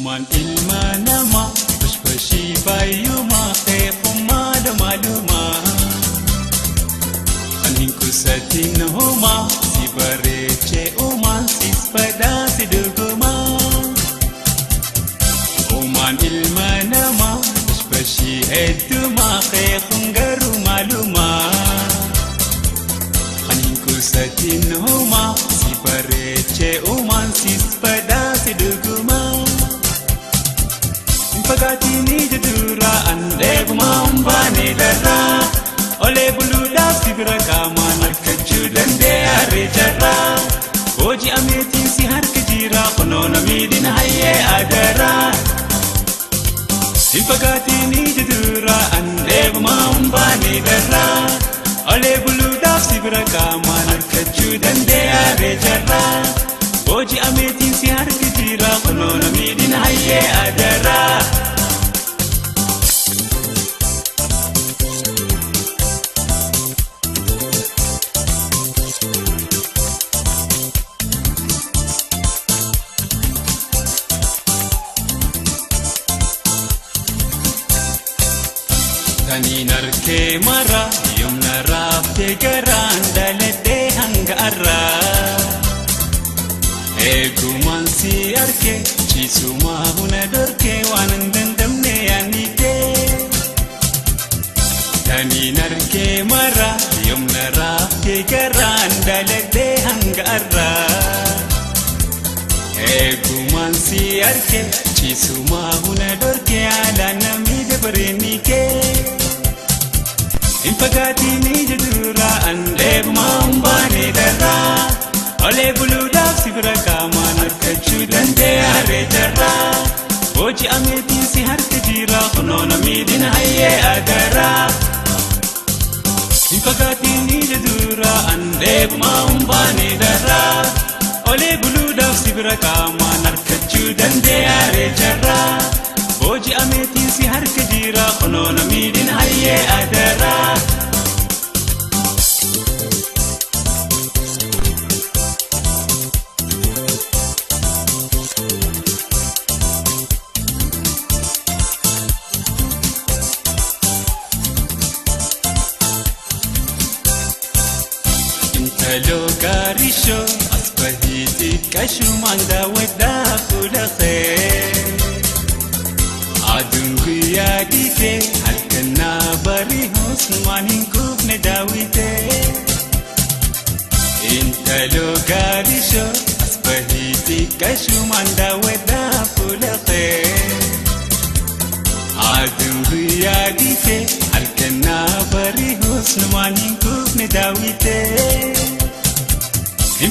Uumaan ilma namaa bashbashii baay'umaa qeeqummaa dhamaalumaa. Ani kusatiin homaa si bareechee uumaan sis badhaase dorgomaa. Uumaan ilma namaa bashbashii heddumaa qeequun garuu maalumaa. Ani kusatiin homaa si bareechee uumaan sis badhaase dorgomaa. Fagaatiin ija duraa an dheebumaa humbaane darraa olee buluudhaaf si bira qaamaan harkachuu dandeeyaa reejarraa hojii ameetiin si harka jira kunoona miidhina hayyee adaraa. Fagaatiin ija duraa an dheebumaa humbaane darraa olee buluudhaaf si bira qaamaan harkachuu dandeeyaa reejarraa hojii ameetiin si harka jira kunoona miidhina hayyee adaraa. Taniin arkee mara yoomna raaftee garaan dhaladhee hanga arraa. Eegumaan si arkee ciisumaa huna dhorkee waan hin dandamne yaannitee. Taniin arkee mara yoomna raaftee garaan dhaladhee hanga arraa. Eegumaan si arkee ciisumaa huna dhorkee haalaan namni dabareen kee. Fagaatiin ija duraa an dheebumaa humbaane darraa olee buluudhaaf si bira qaamaan harkachuu dandeeyaa reejarraa hojii ameetiin si harka jira kunoona miidhina hayyee adaraa. Fagaatiin ija duraa an dheebumaa humbaane darraa olee buluudhaaf si bira qaamaan harkachuu dandeeyaa reejarraa hojii ameetiin si harka jira kunoona miidhina hayyee adaraa. Intaloo gaarii shoo as bahii xiqqashumaan daawwadhaa fuula kee. Aduun guyyaa dhiitee halkan naa bari'us waan hin quufne daawwitee. Intaloo gaarii shoo as bahii xiqqashumaan daawwadhaa fuula kee. Aduun guyyaa dhiitee halkan naa bari'us waan hin quufne daawwitee.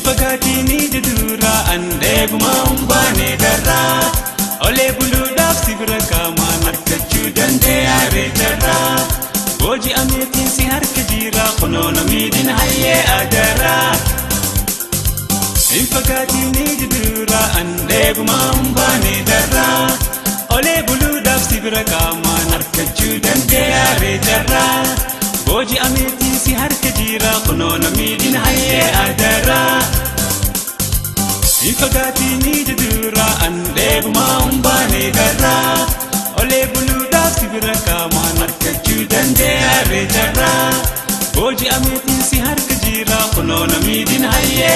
Fagaatiin ija duraa an dheebumaa humbaane darraa olee buluudhaaf si bira qaamaan harkachuu dandeeyaa reejarraa hojii ameetiin si harka jira kunoona miidhina hayyee adaraa. Fagaatiin ija duraa an dheebumaa humbaane darraa olee buluudhaaf si bira qaamaan harkachuu dandeeyaa reejarraa hojii ameetiin si harka jira kunoona miidhina hayyee adaraa. Fagaatiin ija duraa an dheebumaa humbaane darraa olee buluudhaaf si bira qaamaan harkachuu dandeeyaa reejarraa hojii ameetiin si harka jira kunoona miidhina hayyee